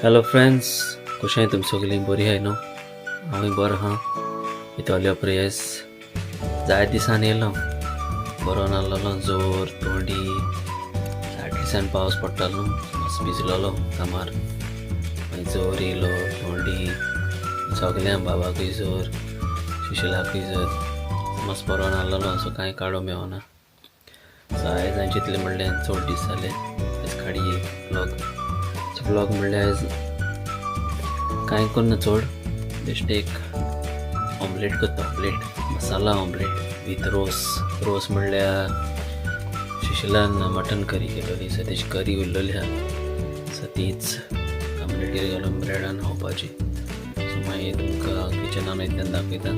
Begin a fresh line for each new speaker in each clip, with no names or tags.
Hello friends, कशें तुमी सगळीं बरी आहाय न्हू? हांवूय बरो आहा. इतोल्या प्रेयस जाय दिसान येयलो बरो नासलेलो, जोर थंडी. 8 दिसान पावस पडटालो, मातसो भिजलोलो कामार. मागीर जोर येयलो, थंडी सगळ्यांक, बाबाकूय जोर, सुशिलाकूय जोर. मातसो बरो नासलेलो, सो कांय काडूंक मेळना. सो आयज हांवें चिंतलें म्हणल्यार चड दीस जाले, आयज काडये व्लॉग. सो व्लॉग म्हणल्यार आयज कांय करना चड, बेश्टें एक ऑमलेट करता, ऑमलेट मसाला ऑमलेट विथ रोस. रोस म्हणल्यार सुशिलान मटन करी केलोली, सो तेजी करी उरलेली आहा, सो तीच ऑमलेटीर घालून ब्रेडान खावपाची. सो मागीर तुमकां किचनान वयता तेन्ना दाखयता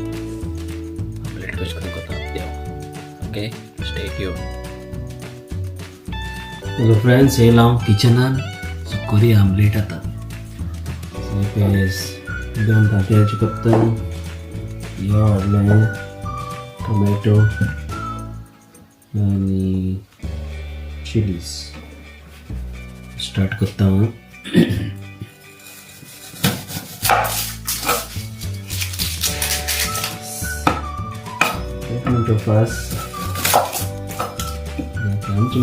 ऑमलेट कशें करून करता तें. Okay, stay tune. Hello friends, येयला हांव किचनान. सो करी आमलेट आतां. सो पेज दोन तांतयाची करता. यो हाडलें टोमॅटो आनी चिलीज. स्टार्ट करता हांव. म्हणटा फास्ट आमची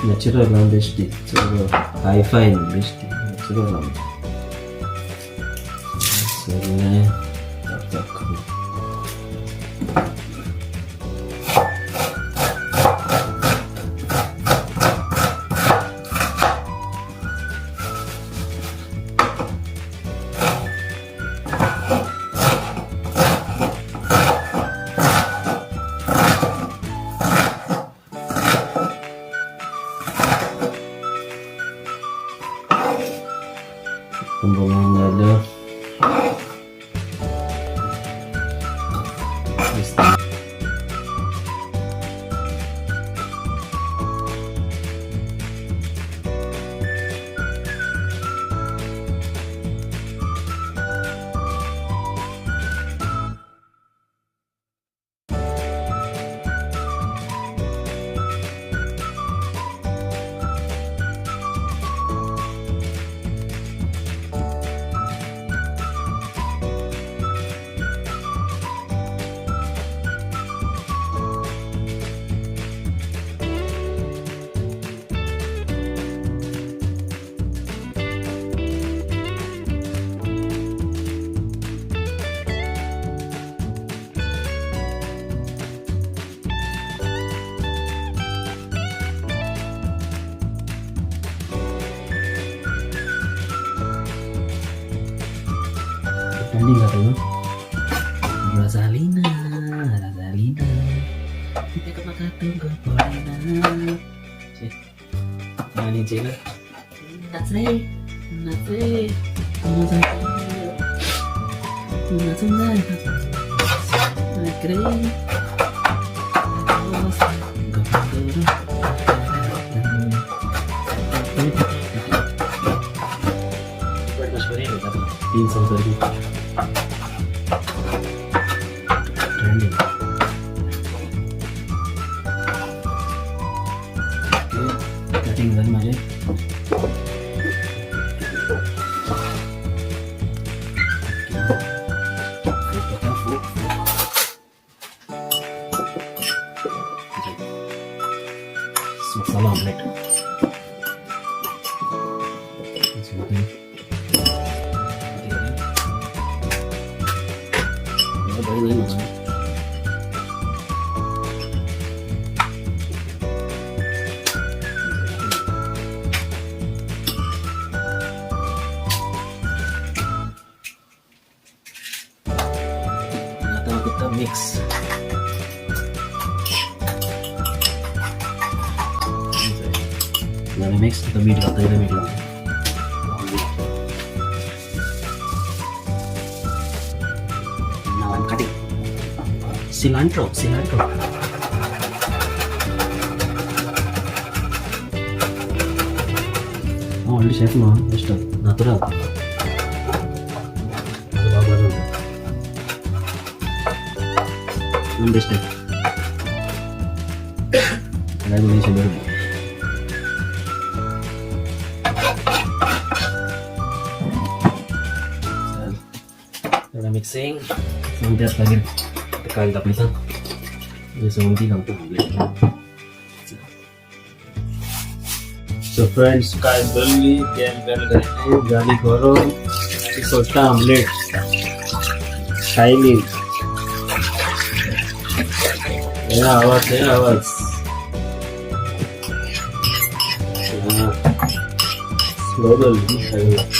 नॅचरल हांव, बेश्टी चड हाय फाय न्हू, बेश्टी नॅचरल आमची. सगळें ताक ताक करून बरोवन दिसता. ट्रेंडिंग जाता न्हू. रोजालिना रोजालिना तेका म्हाका तुमकां पडना. आनी जेला नाच रे नाच रे नाचूंक जाय नाच रे. तीन संवसारी ट्रेंडिंग. कटिंग झाली माझे. मसाला ऑमलेट. बरें जाय मसाला. आतां हांव करता मिक्स. जालें मिक्स. आतां मीठ घालता, इल्लें मीठ घालता. Now I'm cutting cilantro, cilantro. Oh, already chef no, just natural. ಅದು ಬಾಬಾ ನಮ್ಮ ಬೆಸ್ಟ್. ಅದಾಗಿ. सगळं मिक्सिंग त्यात लागेल. काय दाखवता समती घालतो. सो फ्रेंड्स, काय दल्ली तेल बेल घातली जाली गरम सोडटा आमलेट खायली. हे आवाज, हे आवाज. स्लो दल्ली सगळं.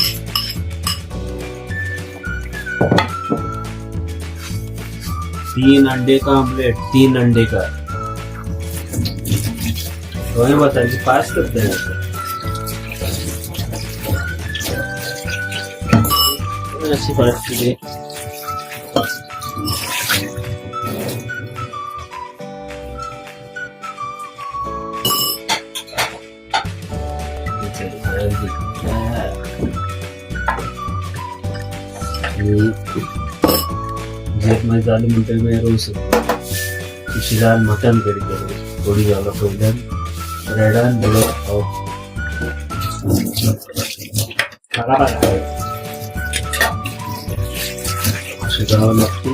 3 अंडे का आमलेट, 3 अंडे का. दोन्ही बतायची पास करते हैं. अशी परिस्थिती. जेक मागीर जालें म्हणटकीर मागीर रोस. शिजान मटन करी केलें, थोडी घालो पयल्यान ब्रेडान बरो खावप. अशें जावं लागता.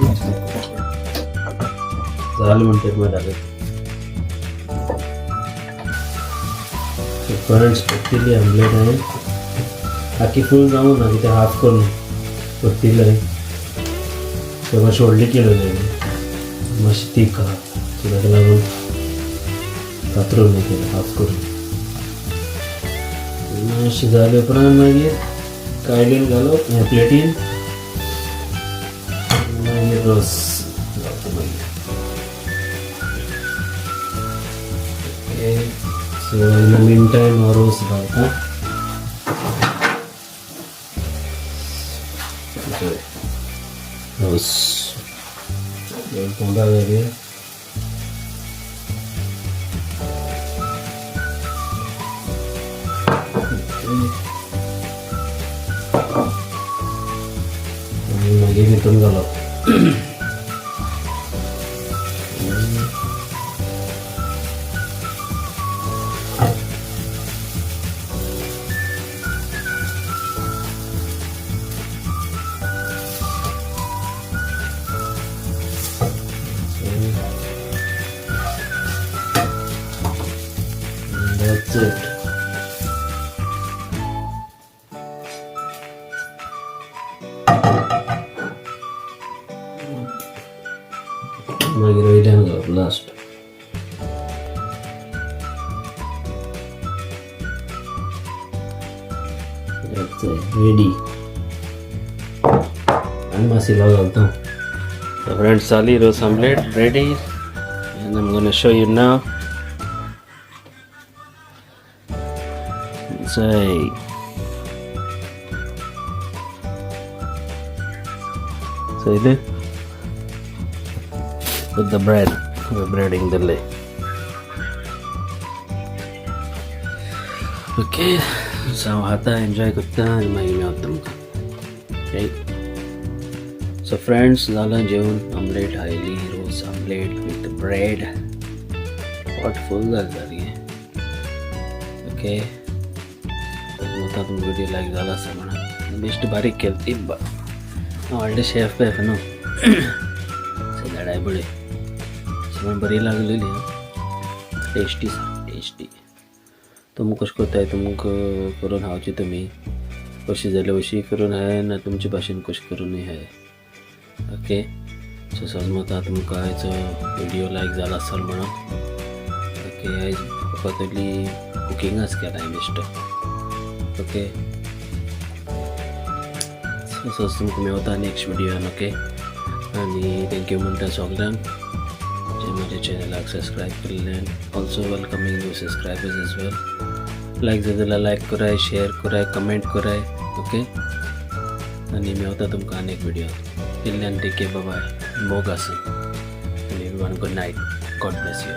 जालें म्हणटकीर मागीर दाखयता. फ्रेंड्स, परतिली आमलेट हांवें. आख्खी फूल जावंक ना, कितें हाफ करून परतिलें. ते मातशें व्हडली केलेली हांवें, मातशी तीख आहा, सो ताका लागून कातरून हें केलें हाफ करून. मातशें जाले उपरांत मागीर कायलीन घालप हें प्लेटीन, मागीर रोस घालता मागीर. Okay, so in the mean time हांव रोस घालता. रोस दोन तोंडा घालया. आनी मागीर हितून घालप. That's it. मागीर वयल्यान घालप लास्ट. That's it. Ready. आनी मातसो घालता. So friends, जाली रोस omelette ready and I'm gonna show you now. Say, so it with the bread, we're breading the lay. Okay, so आता एन्जॉय करता आनी मागीर मेवता तुमकां. ओके, सो फ्रेंड्स, जालें जेवण. आमलेट हायली, रोस आमलेट विथ ब्रेड. पोट फूल जालें सारकें. ओके, आतां तुमकां व्हिडियो लायक जाला आसा म्हणून बेश्ट बारीक केलें ती. हांव व्हडलें शेफ बेफ न्हू, सो धाडाय बळय. अशें बरी लागलेली, टेस्टी टेस्टी. तुमी कशें करताय, तुमकां करून खावची तुमी कशी जाल्यार अशी करून हाय ना तुमचे भाशेन कशें करूनय हाय. ओके, सो सजमता तुमकां आयचो व्हिडियो लायक जाला आसल म्हणून. ओके, आयज फकत इल्ली कुकिंगाच केलां हांवें बेश्टो. ओके, सो सज तुमकां मेवता नेक्स्ट व्हिडियोन. ओके, आनी thank you म्हणटा सगल्यांक जे म्हज्या चॅनलाक सबस्क्रायब केल्ल्यान. Also welcoming new subscribers as well. Like जाय जाल्यार लायक कराय, शेअर कराय, कमेंट कराय. ओके, आनी मेवता तुमकां आनी एक video. Till then take care, bye, मोग आसूं आनी everyone good night. God bless you.